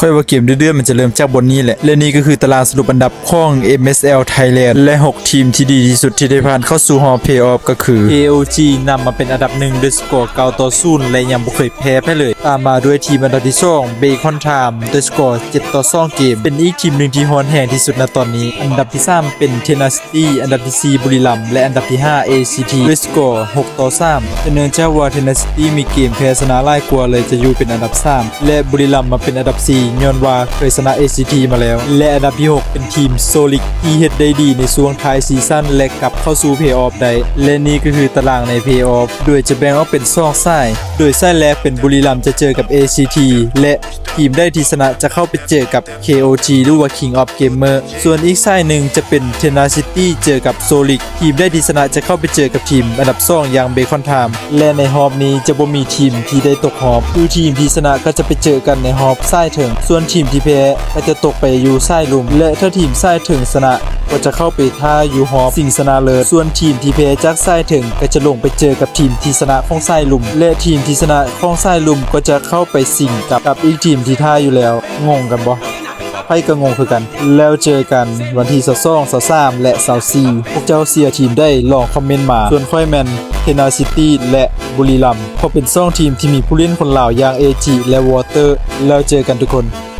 ຂ້ອຍວ່າເກມເດືອດໆມັນຈະເລີ່ມຈາກບ່ອນນີ້ແຫຼະ ແລະນີ້ກໍຄືຕາລາງສະຫຼຸບອັນດັບຂອງ MSL Thailand ແລະຫົກທີມທີ່ດີທີ່ສຸດທີ່ໄດ້ຜ່ານເຂົ້າສູ່ຮອບ Playoff ກໍຄື KOG ນຳມາເປັນອັນດັບໜຶ່ງດ້ວຍສະກໍເກົ້າຕໍ່ສູນ ແລະຍັງບໍ່ເຄີຍແພ້ໃຜເລີຍ. ຕາມມາດ້ວຍທີມອັນດັບທີສອງ Bacon Time ດ້ວຍສະກໍເຈັດຕໍ່ສອງເກມ ເປັນອີກທີມໜຶ່ງທີ່ຮ້ອນແຮງທີ່ສຸດນະຕອນນີ້. ອັນດັບທີສາມເປັນ Tenacity ອັນດັບທີສີ່ ບຸລີລຳ ແລະອັນດັບທີຫ້າ ACT ດ້ວຍສະກໍຫົກຕໍ່ສາມ ແຕ່ເນື່ອງຈາກວ່າ Tenacity ມີເກມແພ້ຊະນະຫຼາຍກວ່າ ເລີຍຈະຢູ່ເປັນອັນດັບສາມ ແລະບຸລີລຳມາເປັນອັນດັບສີ່ ຍ້ອນວ່າເຄີຍຊະນະ ACT ມາແລ້ວ. ແລະອັນດັບທີຫົກເປັນທີມ Solic ທີ່ເຮັດໄດ້ດີໃນຊ່ວງທ້າຍຊີຊັນ ແລະກັບເຂົ້າສູ່ Playoff ໄດ້ ແລະນີ້ກໍຄືຕາລາງໃນ Playoff ໂດຍຈະແບ່ງອອກເປັນສອງສາຍ ໂດຍສາຍແລກເປັນບຸລີລຳຈະເຈີກັບ ACT ແລະທີມໃດທີ່ຊະນະຈະເຂົ້າໄປເຈີກັບ KOG ຫຼືວ່າ King of Gamer ສ່ວນອີກສາຍໜຶ່ງຈະເປັນ Tenacity ເຈີກັບ Solic ທີມໃດທີ່ຊະນະຈະເຂົ້າໄປເຈີກັບທີມອັນດັບສອງຢ່າງ Bacon Time ແລະໃນຮອບນີ້ຈະບໍ່ມີທີມທີ່ໄດ້ຕົກຮອບ ຄືທີມທີ່ຊະນະກໍຈະໄປເຈີກັນໃນຮອບສາຍເທິງ ສ່ວນທີມທີ່ແພ້ກໍຈະຕົກໄປຢູ່ສາຍລຸ່ມ ແລະຖ້າທີມສາຍເທິງຊະນະກໍຈະເຂົ້າໄປທ້າຢູ່ຮອບຊິງຊະນະເລີດ ສ່ວນທີມທີ່ແພ້ຈາກສາຍເທິງກໍຈະລົງໄປເຈີກັບທີມທີ່ຊະນະຂອງສາຍລຸ່ມ ແລະທີມທີ່ຊະນະຂອງສາຍລຸ່ມກໍຈະເຂົ້າໄປຊິງກັບ ກັບອີກທີມທີ່ທ້າຢູ່ແລ້ວ. ງົງກັນບໍ່? ໃຜກໍງົງຄືກັນ. ແລ້ວເຈີກັນວັນທີຊາວສອງ ຊາວສາມ ແລະຊາວສີ່ ພວກເຈົ້າເຊຍທີມໃດ? ລອງຄອມເມັນມາ. ສ່ວນຂ້ອຍແມ່ນ Tenacity ແລະ ບຸລີລຳ. ເພາະເປັນສອງທີມທີ່ມີຜູ້ຫຼິ້ນຄົນລາວຢ່າງ ເອຈິ ແລະ Water. ແລ້ວເຈີກັນທຸກຄົນ.